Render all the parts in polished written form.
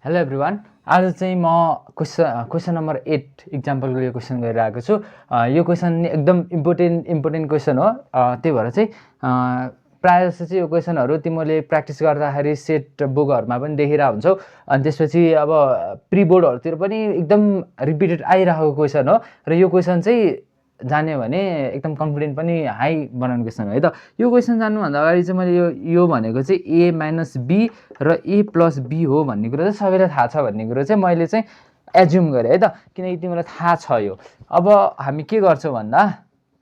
Hello everyone. आज चाहिँ म क्वेसन नम्बर 8 इक्जाम्पलको यो क्वेसन गरिरहेको छु। यो क्वेसन एकदम इम्पोर्टेन्ट क्वेसन हो। त्यही भएर चाहिँ प्रायः जस्तो चाहिँ यो क्वेसनहरू तिमीले प्र्याक्टिस गर्दाखेरि सेट बुकहरूमा पनि देखिरहेको हुन्छौ। अनि त्यसपछि अब प्री बोर्डहरूतिर पनि एकदम रिपिटेड आइरहेको क्वेसन हो र यो क्वेसन चाहिँ जान्यो भने एकदम कन्फिडेन्ट पनि हाई बनाउने क्वेसन हो है त। यो क्वेसन जान्नुभन्दा अगाडि चाहिँ मैले यो भनेको चाहिँ ए माइनस बी र ए प्लस बी हो भन्ने कुरो चाहिँ सबैलाई थाहा छ भन्ने कुरो चाहिँ मैले चाहिँ एज्युम गरेँ है त, किनकि तिमीलाई थाहा छ यो। अब हामी के गर्छौँ भन्दा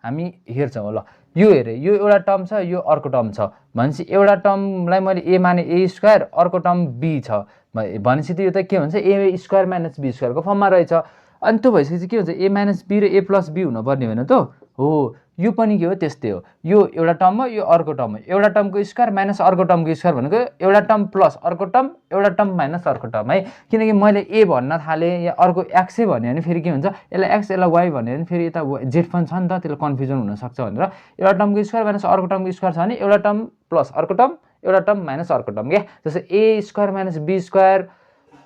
हामी हेर्छौँ ल, यो हेरे यो एउटा टर्म छ, यो अर्को टर्म छ भनेपछि एउटा टर्मलाई मैले ए माने ए स्क्वायर, अर्को टर्म बी छ भनेपछि त्यो त के हुन्छ, ए स्क्वायर माइनस बी स्क्वायरको फर्ममा रहेछ। अनि त्यो भइसकेपछि के हुन्छ, ए माइनस बी र ए प्लस बी हुनुपर्ने होइन त हो। यो पनि के हो, त्यस्तै हो। यो एउटा टर्म हो, यो अर्को टर्म हो। एउटा टर्मको स्क्वायर माइनस अर्को टर्मको स्क्वायर भनेको एउटा टर्म प्लस अर्को टर्म, एउटा टर्म माइनस अर्को टर्म है। किनकि मैले ए भन्न थालेँ या अर्को एक्सै भन्यो भने फेरि के हुन्छ, यसलाई एक्स यसलाई वाइ भन्यो भने फेरि यता जेड पनि छ नि त, त्यसलाई कन्फ्युजन हुनसक्छ भनेर एउटा टर्मको स्क्वायर माइनस अर्को टर्मको स्क्वायर छ भने एउटा टर्म प्लस अर्को टर्म, एउटा टर्म माइनस अर्को टर्म क्या। जस्तै A square minus B square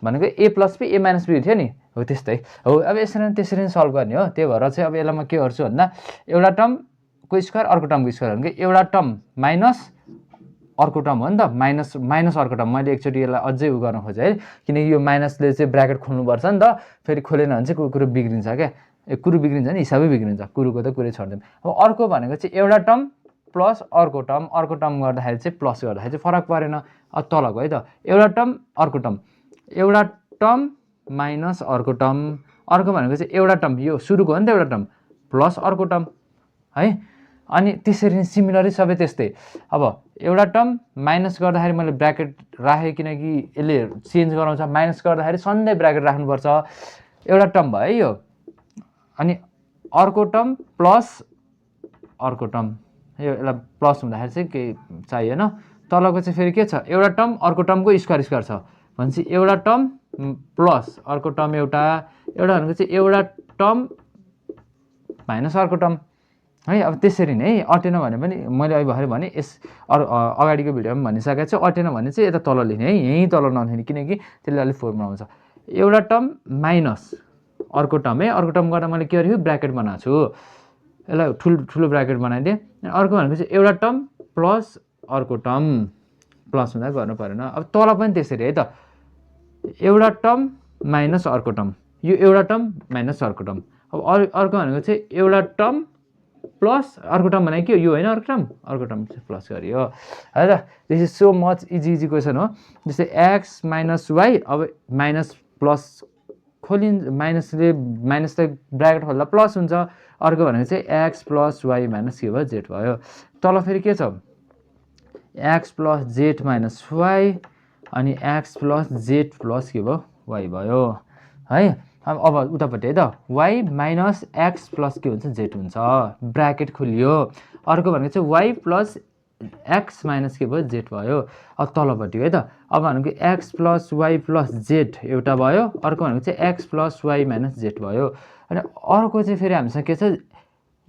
भनेको A plus B A minus B थियो नि, हो त्यस्तै हो। अब यसरी त्यसरी नै सल्भ गर्ने हो। त्यही भएर चाहिँ अब यसलाई म के गर्छु भन्दा एउटा टर्मको स्क्वायर अर्को टर्मको स्क्वायर भनेको एउटा टर्म माइनस अर्को टर्म हो नि त, माइनस अर्को टर्म। मैले एकचोटि यसलाई अझै उ गर्न खोजेँ है, किनकि यो माइनसले चाहिँ ब्राकेट खोल्नुपर्छ नि त, फेरि खोलेन भने चाहिँ कुरो बिग्रिन्छ क्या। कुरो बिग्रिन्छ नि, हिसाबै बिग्रिन्छ, कुरोको त कुरै छोडिदिउँ। अब अर्को भनेको चाहिँ एउटा टर्म प्लस अर्को टर्म गर्दाखेरि चाहिँ प्लस गर्दाखेरि चाहिँ फरक परेन। अब तलको है त, एउटा टर्म अर्को टर्म, एउटा टर्म माइनस अर्को टर्म, अर्को भनेको चाहिँ एउटा टर्म, यो सुरुको हो नि त एउटा टर्म प्लस अर्को टर्म है। अनि त्यसरी नै सिमिलरली सबै त्यस्तै। अब एउटा टर्म माइनस गर्दाखेरि मैले ब्राकेट राखेँ, किनकि यसले चेन्ज गराउँछ। माइनस गर्दाखेरि सधैँ ब्राकेट राख्नुपर्छ। एउटा टर्म भयो है यो, अनि अर्को टर्म प्लस अर्को टर्म, यो यसलाई प्लस हुँदाखेरि चाहिँ केही चाहिएन। तलको चाहिँ फेरि के छ, एउटा टर्म अर्को टर्मको स्क्वायर छ भनेपछि एउटा टर्म प्लस अर्को टर्म एउटा भनेको चाहिँ एउटा टर्म माइनस अर्को टर्म है। अब त्यसरी नै अटेन भने पनि मैले अहिले भर्खर भने अगाडिको भिडियोमा भनिसकेको छु, अटेन भने चाहिँ यता तल लेख्ने है, यहीँ तल नलेख्ने, किनकि त्यसले अलिक फोर्म बनाउँछ। एउटा टर्म माइनस अर्को टर्म है, अर्को टर्म गर्दा मैले के गरेको ब्राकेट बनाएको छु, यसलाई ठुलो ब्राकेट बनाइदिएँ। अर्को भनेको चाहिँ एउटा टर्म प्लस अर्को टर्म, प्लस हुँदा गर्नु परेन। अब तल पनि त्यसरी है त, एउटा टर्म माइनस अर्को टर्म, यो एउटा टर्म माइनस अर्को टर्म। अब अर्को भनेको चाहिँ एउटा टर्म प्लस अर्को टर्म भनेको के हो, यो होइन अर्को टर्म चाहिँ प्लस गरियो है त। This is so much easy question हो। जस्तै एक्स माइनस वाइ, अब माइनस प्लस माइनसले ब्राकेट खोल्दा प्लस हुन्छ। अर्को भनेको चाहिँ एक्स प्लस वाइ माइनस के भयो, जेड भयो। तल फेरि के छ, x plus z minus y, अनि एक्स प्लस जेड प्लस के भयो, वाइ भयो है। अब उतापट्टि है त, वाइ माइनस एक्स प्लस के हुन्छ, जेड हुन्छ, ब्राकेट खोलियो। अर्को भनेको चाहिँ वाइ प्लस एक्स माइनस के भयो, जेड भयो। अब तलपट्टि है त, अब भनेको x plus y plus z एउटा भयो, अर्को भनेको चाहिँ x plus y minus z भयो। अनि अर्को चाहिँ फेरि हामीसँग के छ,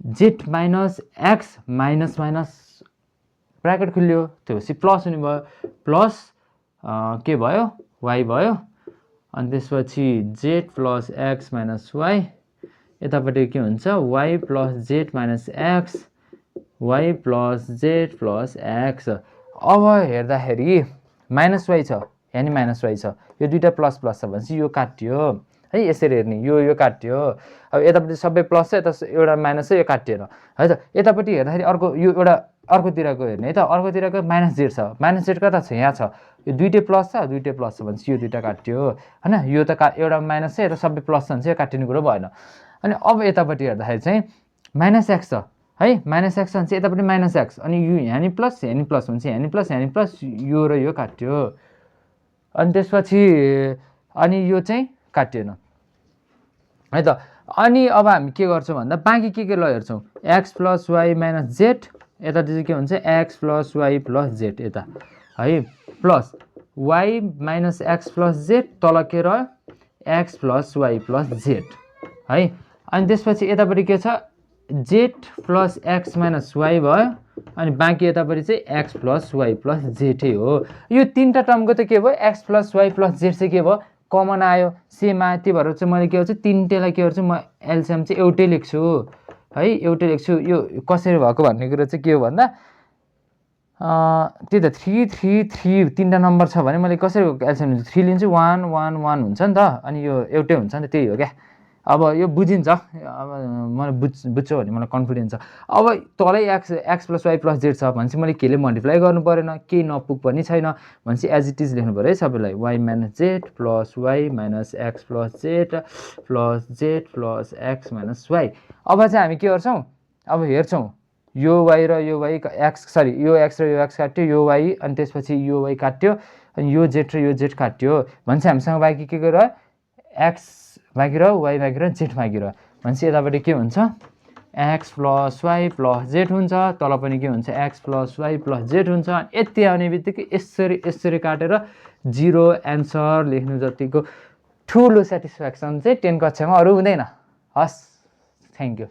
z minus x minus bracket खुल्यो, त्यो पछि प्लस हुने भयो, प्लस के भयो, वाइ भयो। अनि त्यसपछि z plus x minus y, यतापट्टि के हुन्छ, y plus z minus x, y plus z plus x. अब हेर्दाखेरि माइनस वाइ छ, यहाँ नि माइनस वाइ छ, यो दुइटा प्लस प्लस छ भनेपछि यो काटियो है। यसरी हेर्ने, यो काटियो। अब यतापट्टि सबै प्लस छ, यता एउटा माइनस छ, यो काटिएन है त। यतापट्टि हेर्दाखेरि अर्को, यो एउटा अर्कोतिरको हेर्ने है त, अर्कोतिरको माइनस जेड छ, माइनस जेड कता छ, यहाँ छ, यो दुइटै प्लस छ भनेपछि यो दुइटा काटियो होइन। यो त एउटा माइनस छ, यता सबै प्लस छ भने चाहिँ यो काटिने कुरो भएन। अनि अब यतापट्टि हेर्दाखेरि चाहिँ माइनस एक्स छ है, माइनस एक्स भने चाहिँ यतापट्टि माइनस एक्स, अनि यो यहाँ नि प्लस भनेपछि यहाँ नि प्लस, यो र यो काट्यो। अनि त्यसपछि अनि यो चाहिँ काटिएन है त। अनि अब हामी के गर्छौँ भन्दा बाँकी के ल हेर्छौँ, x plus y minus z, यता चाहिँ के हुन्छ, x plus y plus z यता है, plus y minus x plus z, तल के रह्यो, x plus y plus z है। अनि त्यसपछि यतापट्टि के छ, z plus x minus y भयो, अनि बाँकी यतापट्टि चाहिँ एक्स प्लस वाइ प्लस जेडै हो। यो तिनवटा टर्मको त के भयो, x plus y plus z चाहिँ के भयो, कमन आयो सेम आयो त्यही भएर चाहिँ मैले के गर्छु तिनटैलाई के गर्छु म एलसिएम चाहिँ एउटै लेख्छु है एउटै लेख्छु यो कसरी भएको भन्ने कुरो चाहिँ के हो भन्दा त्यही त 3 3 3 तिनवटा नम्बर छ भने मैले कसरी एलसिएम लिन्छु 3 लिन्छु 1 1 1 हुन्छ नि त अनि यो एउटै हुन्छ नि त त्यही हो क्या अब यो बुझिन्छ अब मलाई बुझ्छ भने मलाई कन्फिडेन्स छ अब तलै x plus y plus z छ भनेपछि मैले केले मल्टिप्लाई गर्नु परेन केही नपुग पनि छैन भनेपछि एज इट इज लेख्नु पऱ्यो है सबैलाई why minus Z plus y minus x plus z plus x minus why अब चाहिँ हामी के गर्छौँ अब हेर्छौँ यो वाइ र यो वाइ एक्स सरी यो एक्स र यो एक्स काट्यो यो वाइ अनि त्यसपछि यो वाइ काट्यो अनि यो जेड र यो जेड काट्यो भनेपछि हामीसँग बाँकी के गर्यो एक्स बाँकी रह्यो वाइ बाँकी रह्यो जेड बाँकी रह्यो भनेपछि यतापट्टि के हुन्छ x plus y plus z हुन्छ तल पनि के हुन्छ x plus y plus z हुन्छ यति आउने बित्तिकै यसरी काटेर 0 एन्सर लेख्नु जतिको ठुलो सेटिस्फ्याक्सन चाहिँ 10 कक्षामा अरू हुँदैन हस् थ्याङ्क यू